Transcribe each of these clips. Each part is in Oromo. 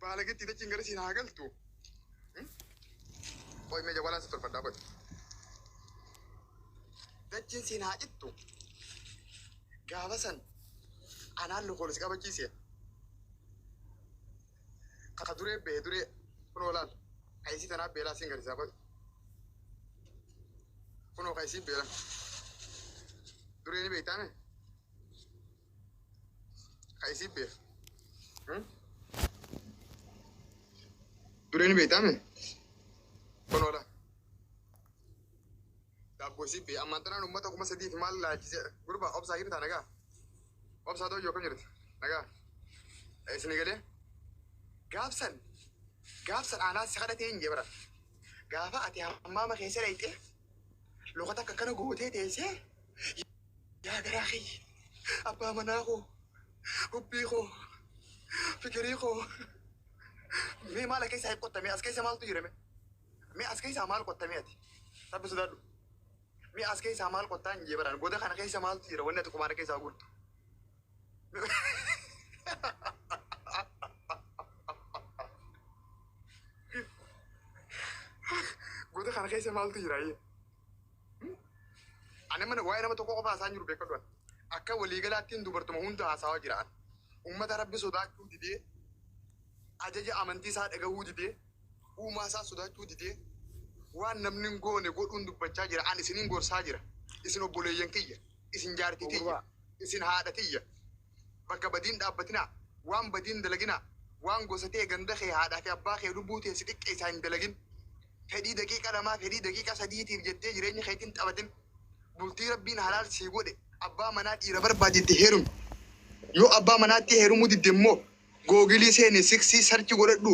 Baalagetti dachiin gara siin haa galtu. Qoy mee jawaalaan si tolfadhaa qoy. Dachiin siin haa cittu. Gaafa san anaan lokoon si qabachiise. Ka duree bee duree kunoo laal. Ka isii tanaa beelaa siin garsiisaa qoy. Kunoo ka isii beela. Duree ni beektaa mee? Ka isii beeka. Duree ni beektaa mee? Kunoo laal. Daabboo isii bee ammaan tanaan uummata 3000 fi maal laalchise gurbaa obsaa jirtaa nagaa? Obsaa ta'uu akkam jirti? Nagaa? Isin galee? Gaafsan gaafsan aanaa si kadhatee hin jee bara. Gaafa ati hammaama keessa dhayxee loka takka akkana gootee teessee yaa garaa kiyya abbaa manaa koo hubbii koo fikirii koo mee maal as keessaa qottame as keessa maaltu jira mee? Mee as keessaa maal qottame ati? Rabbi sodaadhu. Mee as keessaa maal qottaa hin jee baraan goda kana keessa maaltu jira wanni ati qubaana keessaa guurtu? Goda kana keessa maaltu jira? Ani mana waa'ee nama tokko qofa haasa'aa jiru beekadhu. Akka waliigalaattiin dubartuma hunda haasawaa jira. Uummata Rabbi sodaachuu didee, ajaja amantii isaa dhagahuu didee, uumaa isaa sodaachuu didee, waan namni hin goone godhuun dubbachaa jira. Ani isiniin gorsaa jira. Isin obboleeyyan kiyya, isin jaartii tiyya, isin haadha tiyya. Bakka badiin dhaabbatinaa, waan badiin dalaginaa, waan gosa ta'e ganda kee haadhaa fi abbaa kee lubbuu ta'e si xiqqeessaa hin dalagin. Fedhii daqiiqa 2 fedhii daqiiqa 3tiif jettee jireenya keetiin taphatin. Bultii Rabbiin halaal sii godhe abbaa manaa dhiira barbaadetti heerumi. Yoo abbaa manaatti heerumuu didde immoo googilii seeni siksii sarchi godhadhu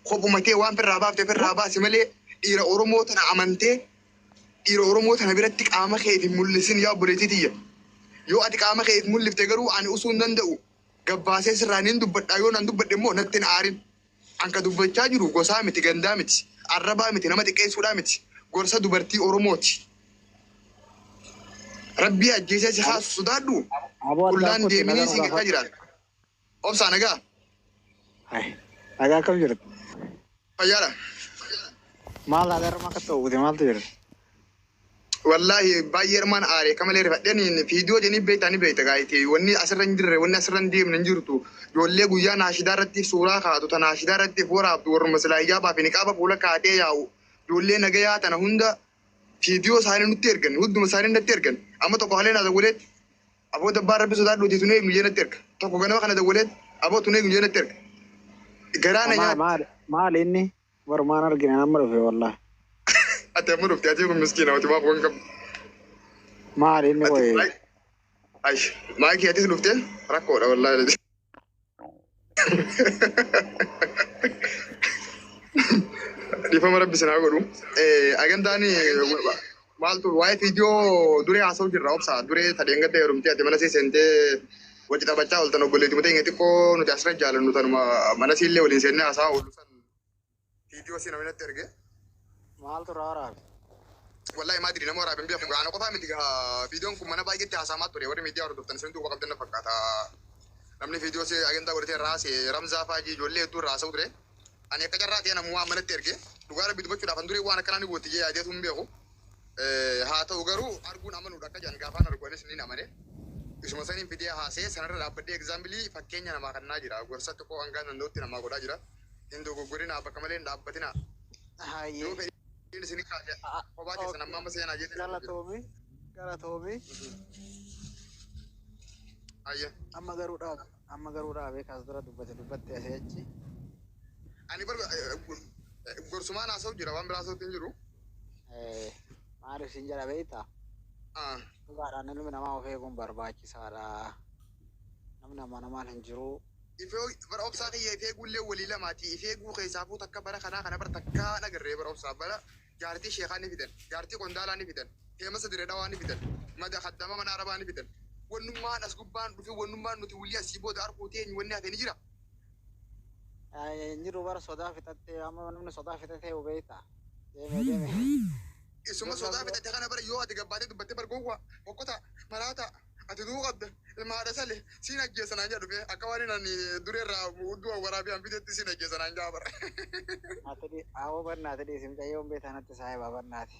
kophuma tee waan firraa baafte firraa baasi malee dhiira Oromoo tana amantee dhiira Oromoo tana biratti qaama kee hin mul'isin yaa obboleettii tiyya. Yoo ati qaama kee if mul'ifte garuu ani usuu hin danda'u. Gabbaasee sirraa nin dubbadha yoo nan dubbadhe immoo natti hin aarin. An ka dubbachaa jiru gosaa miti gandaa miti arrabaa miti nama xiqqeessuudhaa miti gorsa dubartii Oromooti. Rabbii ajjeesee si kaasu sodaadhu Aboo addaan qullaan kutte deeminii nagaa nu siin jechaa gaafadhu. jiraan. Obsaa nagaa Hai, nagaa akkam jirtu? Fayyaadha. Maal haadha irra akka ta'u gute maaltu jira? Wallaahi baay'ee armaan aare akka malee rifadheen fiidiyoo jedhanii beektaa ni beekta gaayiti wanni asirra hin jirre wanni asirra hin deemne hin jirtu ijoollee guyyaa naashidaa irratti suuraa kaatu ta naashidaa irratti waraabdu warruma silaa hijaabaa fi niqaaba fuula kaatee yaa'u ijoollee nagayaa tana hunda fiidiyoo isaanii nutti ergan hunduma isaanii natti ergan amma tokko halee naa dawwaleet aboo dabbaa rabbi sodaadhuuti tun eegnu jee natti erga tokko ganama kana dawwaleet aboo tun eegnu jee natti erga garaa na nyaatti. Maal maal inni barumaan argine amma dhufe wallahi. Ati amma dhufte ati kun miskiina ati maaf waan qabdu. Maal inni Ati qoye? ay maayikii atis dhufte rakkoodha wallaahi. Dhiifama rabbi sinaa godhu. Agantaan maaltu waa'ee fiidiyoo duree haasa'u jirra obsa duree tadheen gadda heerumtee ati mana sii seentee wajji taphachaa ooltan obboleetti mutee xiqqoo nuti asirra jaalannu tanuma mana siillee waliin seennee haasa'aa oollu san fiidiyoo si namni natti erge. Maaltu irraa waraabe? Wallahi maadiri nama waraabe hin beeku gaana qofaa miti gaa fiidiyoon kun mana baay'eetti haasa'amaa ture warri miidiyaa hordoftan isin duuba qabdan na fakkaata. Namni fiidiyoo si agantaa godhatee raase Ramzaa Faajii ijoollee hedduu irraa haasa'u ture. Ani akka carraa ta'e namummaa manatti erge dhugaa rabbi dubbachuudhaaf an duree waan akkanaa ni gootti jee yaadeetu hin beeku. Haa ta'u garuu arguun amanuudha akka jedhan gaafaan argu anis nin amane. Isuma saniin fidee haasee sanarra dhaabbadhee egzaambilii fakkeenya namaa kannaa jira. Gorsa xiqqoo hangaan danda'utti namaa godhaa jira. Hin dogoggorinaa bakka malee hin dhaabbatinaa. Yoo Hayyee. fedhiin isin kaase kophaa keessan amma amma seenaa jeetiin jira. Galatoomi. Galatoomi. Hayyee. Amma garuu dhaabe. Amma garuu dhaabe kaas dura dubbate dubbatte asii achi. Ani bar gorsumaan haasa'u jira waan biraa haasa'utti hin jiru. Maaliif siin jedha beektaa? Dhugaadhaan ilmi namaa of eeguun barbaachisaadha. Namni amanamaan hin jiru. Ifee bara obsaa kiyya ifee eeguullee walii lamaati. Ifee eeguu keessaafuu takka bara kanaa kana bara takkaa nagarree bara obsaa bara jaartii sheekaa ni fidan jaartii qondaalaa ni fidan feemasa dire dhawaa ni fidan mada kaddama mana arabaa ni fidan wannummaan as gubbaan dhufe wannummaan nuti wulii asii booda arguu teenyu wanni hafe ni jira. Hin jiru bara sodaa fixattee amma namni sodaa fixatee beektaa? Deeme deeme. Isuma sodaa fixate kana bara yoo ati gabbaatee dubbattee bar gowwaa boqqotaa maraataa Ati du'uu qabda. Ilma haadha sale siin ajjeessa naan jedha dhufee akka waan inni ani dureerraa hudduu waraabiyaan fidetti siin ajjeessa naan jedha bara. Naati awoo barnaati dhiisi mucayyoon beektaa natti saahiba barnaati.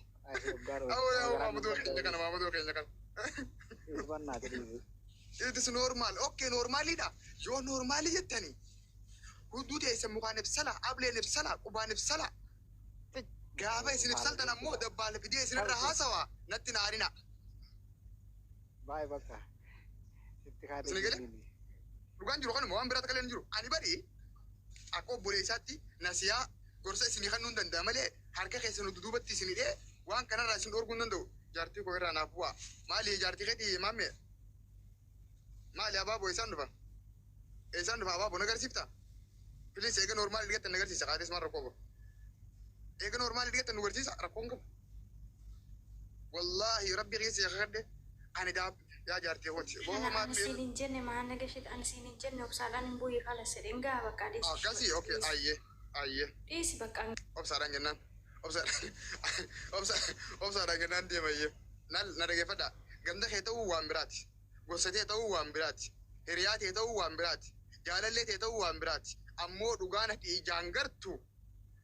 Awoo yaa maamadoo keenya kana maamadoo keenya kana. Barnaati dhiisi. It is normal. Okay, normaalidha. Yoo normaalii jettanii hudduu teessan mukaan ibsala, ableen ibsala, qubaan ibsala. Gaafa isin ibsaltan ammoo dabbaala fidee isinirra haasawa natti na arina. Baay'ee bakka. Sitti kaatee Isin galee? jirti. Dhugaan jiru kanuma waan biraatti qaleen jiru. Ani bari akka obboleessaatti nasiyaa gorsa isinii kennuu hin danda'a malee harka keessan duubatti isin hidhee waan kanarraa isin dhorkuu hin danda'u. Jaartii koo irraa naaf bu'a. Maali jaartii keetii maamme? Maali abaaboo isaan dhufa? Isaan dhufa abaaboo na agarsiifta? Please eega normaal dhigattan na agarsiisa kaates maal rakkoo qabu? Eega normaal dhigattan nu agarsiisa rakkoon qabu. Wallaahi rabbi keessa yakadde ani daab yaa jaartii kooti. Boo Ani maamme. siin hin jenne maal nagashit ani siin hin jenne obsaadhaan hin bu'ii kalas jedheen gaa bakka dhiisi. Akkasii okay ayyee ayyee. Dhiisi bakka. Obsaadhaan jennaan obsaadhaan jennaan deemayyee na dhageeffadha. Ganda kee ta'uu waan biraati, gosa tee ta'uu waan biraati, hiriyaa tee ta'uu waan biraati, jaalallee tee ta'uu waan biraati. Ammoo dhugaan ati ijaan gartu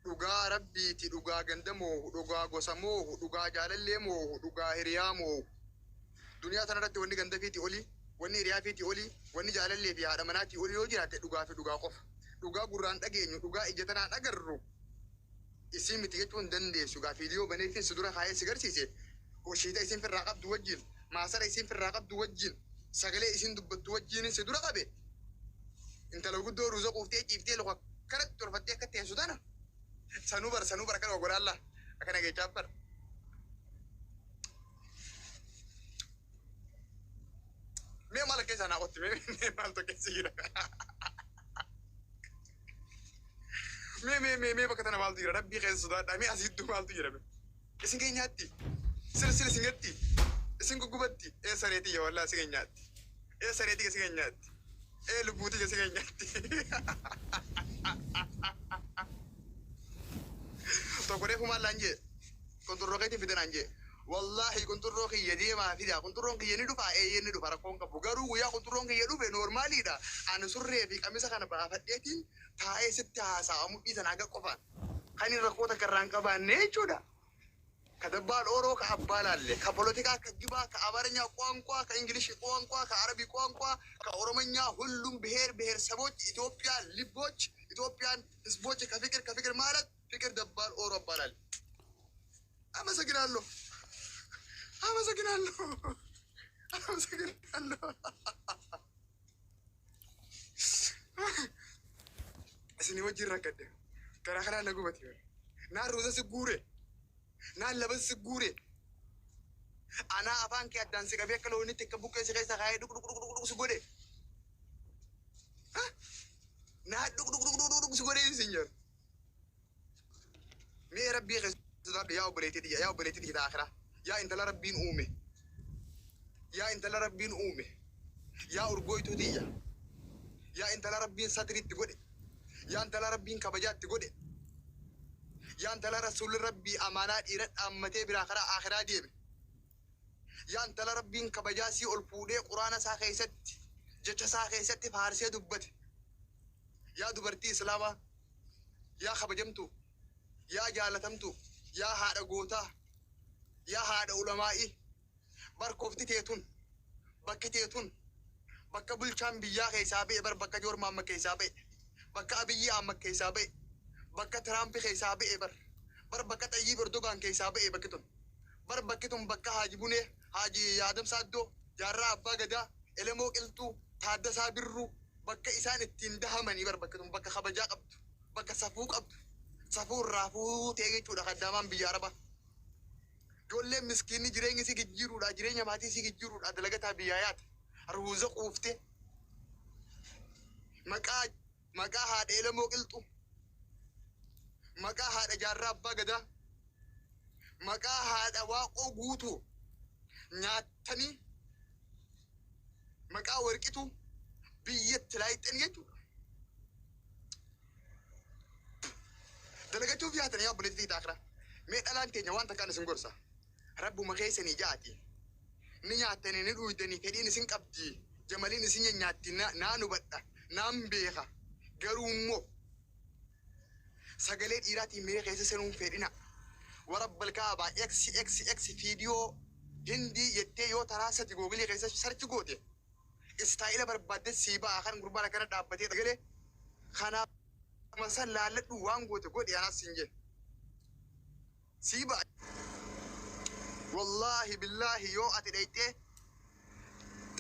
dhugaa rabbiiti, dhugaa ganda moohu, dhugaa gosa moohu, dhugaa jaalallee moohu, dhugaa hiriyaa moohu. Duniyaa tanarratti wanni ganda fiiti olii, wanni hiriyaa fiiti olii, wanni jaalallee fi haadha manaatii olii yoo jiraate dhugaa fi dhugaa qofa. Dhugaa gurraan dhageenyu, dhugaa ija tanaan agarru isin miti jechuu hin dandeessu. Gaa viidiyoo baneetiin si dura kaayee si garsiise hoshiita isin firraa qabdu wajjin, maasara isin firraa qabdu wajjin, sagalee isin dubbattu wajjin si dura qabe. Intala guddoo ruuza quuftee ciiftee luka kanatti tolfattee akka teessu tana sanuu bara sanuu bara kana godhaalla akkana geechaa bara. Mee maal keessa naa qotti mee maaltu keessa jira? Mee mee mee mee bakka tana maaltu jira? Rabbii keessa sodaadhaa mee asittuu maaltu jira? Isin keenyaatti sila sila isin gatti isin guggubatti ee sareetii yaa wallaa isin keenyaatti ee sareetii isin keenyaatti ee lubbuutii isin keenyaatti. Tokko reefu maal laan jee qunxurroo keetiin fidanaan jee wallaahi qunxurroo kiyya deemaa fida qunxurroon kiyya ni dhufa eeyyee ni dhufa rakkoon qabu garuu guyyaa qunxurroon kiyya dhufe noormaaliidha. Ani surree fi qamisa kana baafadheetiin taa'ee sitti haasa'a mudhii sana haga qofaan kan inni rakkoo takka irraa hin qabaanne jechuudha. ከደባል ኦሮ ከአባላለ ከፖለቲካ ከግባ ከአማርኛ ቋንቋ ከእንግሊሽ ቋንቋ ከአረቢ ቋንቋ ከኦሮመኛ ሁሉም ብሔር ብሔረሰቦች ኢትዮጵያ ልቦች ኢትዮጵያን ህዝቦች ከፍቅር ከፍቅር ማለት ፍቅር ደባል ኦሮ እባላለሁ። አመሰግናለሁ፣ አመሰግናለሁ፣ አመሰግናለሁ። Isin wajjin rakkadde karaa kanaan na gubate naan ruuza si guure naan laban si guure anaa afaan kee addaan si qabee akka loonitti akka buqqee si keessa kaayee dhuk dhuk dhuk dhuk dhuk si godhe naa dhuk dhuk dhuk dhuk dhuk si godhe isin jedhu. Mee rabbii keessa sodaadhu yaa obboleettii tiyya, yaa obboleettii tiyya akhiraa, yaa intala rabbiin uume, yaa intala rabbiin uume, yaa urgooytuu tiyya, yaa intala rabbiin satiritti godhe, yaa intala rabbiin kabajaatti godhe, yaa intala rasuulli rabbii amaanaa dhiira dhaammatee biraa karaa akhiraa deeme, yaa intala rabbiin kabajaa sii ol fuudhee quraana isaa keessatti jecha isaa keessatti faarsee dubbate, yaa dubartii islaamaa, yaa kabajamtu, yaa jaalatamtu, yaa haadha gootaa, yaa haadha ulamaa'ii, barkoofti teetun bakki teetun bakka bulchaan biyyaa keessaa ba'e bar bakka Joor Maamma keessaa ba'e, bakka Abiyyi Ahmad keessaa ba'e, bakka Tiraampi keessaa ba'e bar bar bakka Xayyiib Erdogaan keessaa ba'e bakki tun bar bakki tun bakka Haaji Bunee, Haaji Yaadam Saaddoo, Jaarraa Abbaa Gadaa, Elemoo Qilxuu, Taaddasaa Birruu bakka isaan ittiin dahamanii bar bakki tun bakka kabajaa qabdu, bakka safuu qabdu, safuu irraa fuutee jechuudha kaddaamaan biyya Arabaa. Ijoolleen miskiinni jireenya si jijjiiruudha, jireenya maatii si jijjiiruudha dalagataa biyyaa yaate. Ruuza quuftee maqaa maqaa haadha Elemoo Qilxuu, maqaa haadha Jaarraa Abbaa Gadaa, maqaa haadha Waaqoo Guutuu nyaattanii maqaa warqituu biyyatti laayixan jechuudha. Dalagachuuf yaatanii yaa obboleettii taakira. Mee dhalaan teenya waan takkaan isin gorsa. Rabbuma keessanii jaati. Ni nyaattanii ni dhuydanii fedhiin isin qabdi. Jamaliin isin nyaatti naan hubadha. Naan beeka. Garuu immoo sagalee dhiiraatiin mee keessa seenuun fedhina. Warabbal kaabaa X X X viidiyoo Hindii jettee yoo taraa sadi Google keessa search goote style barbaadde sii ba'a kan gurbaan akkana dhaabbatee dhagalee kanaaf san laalladhu waan goote godhi anas siin jedhe. Sii ba'a. Wallaahi billaahi yoo ati dhayxee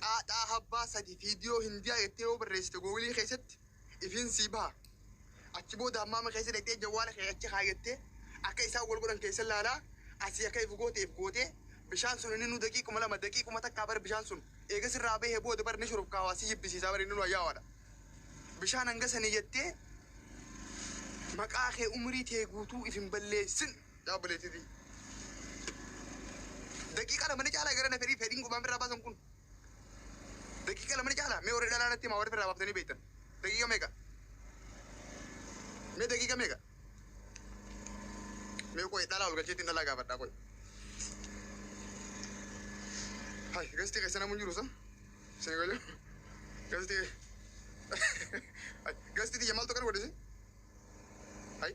xaaxaa habbaa sadi viidiyoo Hindiyaa jettee yoo barreessite Google keessatti ifiin sii baha. Achi booda hammaama keessa dhaqxee jawwaala kee achi kaayyattee akka isaan wal godhan keessa laalaa asii akka if goote if gootee bishaan sun inni nu daqiiquma lama daqiiquma takkaa bar bishaan sun eega sirraa bahee booda bar ni shurufkaawaa si jibbisiisaa bar inni nu ayyaawaadha. Bishaan hanga sanii jettee maqaa kee umrii tee guutuu if hin balleessin yaa obboleettiitii. Daqiiqa lama ni caalaa gara na fedhii fedhiin qubaan birraa baasan kun. Daqiiqa lama ni caalaa mee warri dhalaa natti himaa warri birraa baaftanii beektan. Daqiiqa meeqa? Mee daqiiqa meeqa? Mee qoy dhalaa ol galcheetiin dhalaa gaafadhaa qoy. Hai, gasti keessa namu jiru sa? Sini galu. Gasti. Hai, gasti tiyya maaltu akkana godhisi? Hai.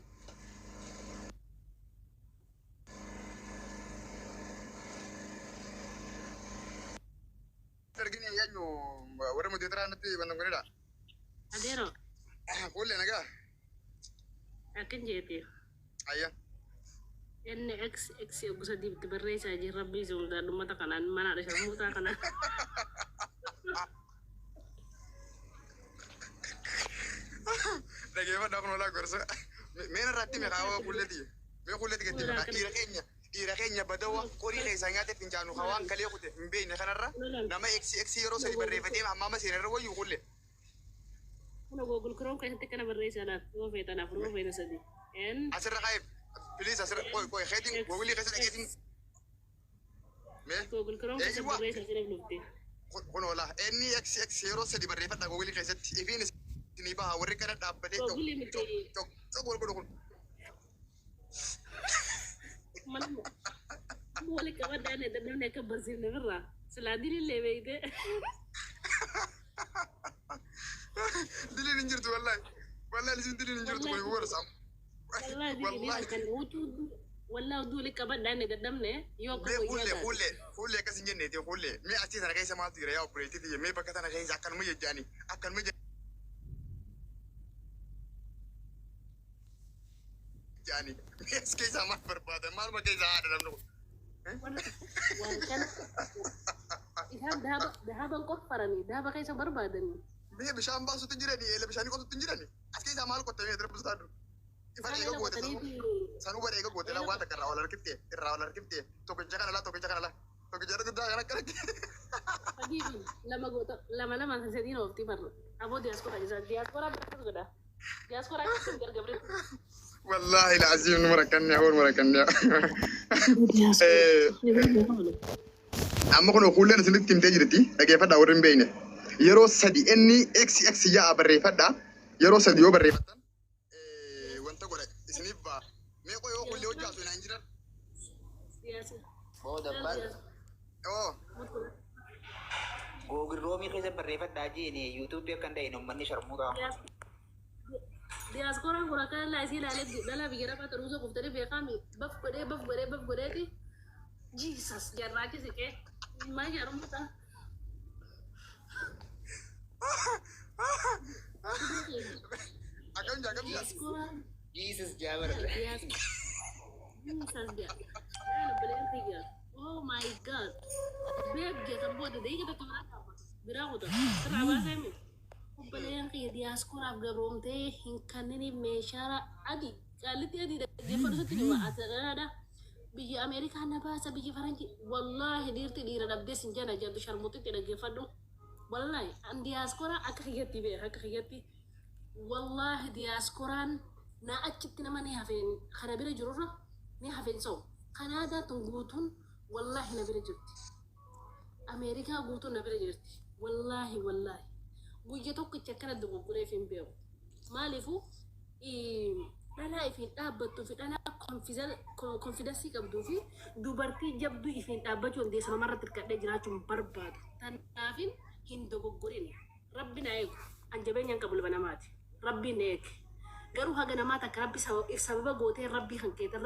Argini eenyu warra moderator natti bannan godhedha. Adeero, Fuullee nagaa. Akkan jeete. Ayya. Inni X X gosa diibti barreessaa jira rabbii sun uummata kanaan mana haadha sharmuutaa kanaan. Dhageeffadhaa kun olaa gorsa. Mee narratti meeqa hawaa kulleeti? Mee kulleeti gatti meeqa? Dhiira keenya badawa qorii keessaa nyaate fincaanu hawaan kalee kute hin beekne kanarra nama X X yeroo sadi barreeffatee hammaama seenarra wayyuu kulle. Kuna Google Chrome keessatti kana barreessaa laaf yoo feetan afur yoo feetan sadi. N Asirra kaa'e please asirra qoy qoy keetiin Google keessa dhaqeetiin. Mee Google Chrome keessa Eeyyuwa. barreessaa siree dhufte. Kun olaa inni X X yeroo sadi barreeffadha Google keessatti ifiin isinii baha warri kana dhaabbatee Google miti. cok cok wal godhu kun. Mana wali qabadhaan dadhabne akka barsiifne birraa. Silaa dilillee beeyte. Diliin hin jirtu wallahi. Wallahi isin diliin hin jirtu kun gorsa. Wallaahi dilillee Wallahi. kan utuu wallaahi utuu wali qabadhaan dadhabne yoo akka Mee wayyaa fuullee taate. Fuullee fuullee akkas hin jenneeti fuullee mee achii sana keessa maaltu jira yaa obboleettii tiyya mee bakka tana keessa akkanuma jejjaani akkanuma jejjaani mee as keessaa maal barbaadan maaluma keessaa haadha namni kun. Waan kana isaan dahaaban qoffaranii dahaba keessa barbaadanii. Mee bishaan baasutti hin jirani eela bishaanii qotutti hin jirani as keessaa maal qottamee darbu sodaadhu. Ifa Isaan eega eela goote qotaniiti. Sanuu bara eega goote waan takka irraa wal harkiftee irraa wal harkiftee tokkicha kana laa tokkicha kana laa tokkicha guddaa kana akkana. Sadii kun lama goota lama lama sadiin oofti barra. Aboo diyaasporaa jisa diyaasporaa akkas godha. Diyaasporaa akkasum gargabre. Wallahi laaziim nu marakkanne hawan marakkanne. Amma kun kuulleen isinitti himtee jirti dhageeffadhaa warri hin beekne. Yeroo sadi inni X X ja'a barreeffadhaa. Yeroo sadi yoo barreeffattan wanta godha isiniif ba'a. Mee qoy yoo kuullee hojjaatu hin jiran. Siyaasa. Booda bar Oo. Google Chrome keessa barreeffadhaa jeeni YouTube akka hin ta'in uummanni sharmuutaa. Diyaaspooraan kun akka lallaa isii ilaalee dhala biyya rafaa ta'uu kuftanii beekami baf godhee baf godhee baf godheeti. Jesus jarraachi siqee maal jedhamu. Akkam jaa akkam jaa. Diyaaspooraan Jesus jaabar. Jesus jaa. Oh my God. Beek jedhan booda daqiiqa tokko biraa qaba. Biraa kuta. Sirraa baasee obboleeyyan kiyya diyaasporaaf gabroomtee hin kanniniif meeshaa adii qaallitti adii dhaggeeffatu sitti hima asirraadha. Biyya Ameerikaa na baasa biyya Faranjii wallaahi dhiirti dhiira dhabdee sin jala jedhu sharmuxitti dhaggeeffadhu. Wallaahi an diyaasporaa akka kiyyatti beeka akka kiyyatti. Wallaahi diyaasporaan na achitti nama ni hafeen kana bira jirurra ni hafeen sa'u. Kanaadaa tun guutuun wallaahi na bira jirti. Ameerikaa guutuun na bira jirti. Wallaahi wallaahi. Guyya tokkicha akkana dogoggoreef hin beeku. Maaliifuu dhalaa ifiin dhaabbattuu fi dhalaa Confidence qabduu fi dubartii jabduu ifiin dhaabbachuu dandeessu namarratti hirkadhee jiraachuun barbaadu. Tanaafin hin dogoggorin. Rabbi na eegu. An jabeenya hin qabu, ilma namaati. Rabbiin na eege. Garuu haga namaa takka rabbi sababa gootee rabbii kan keetirra.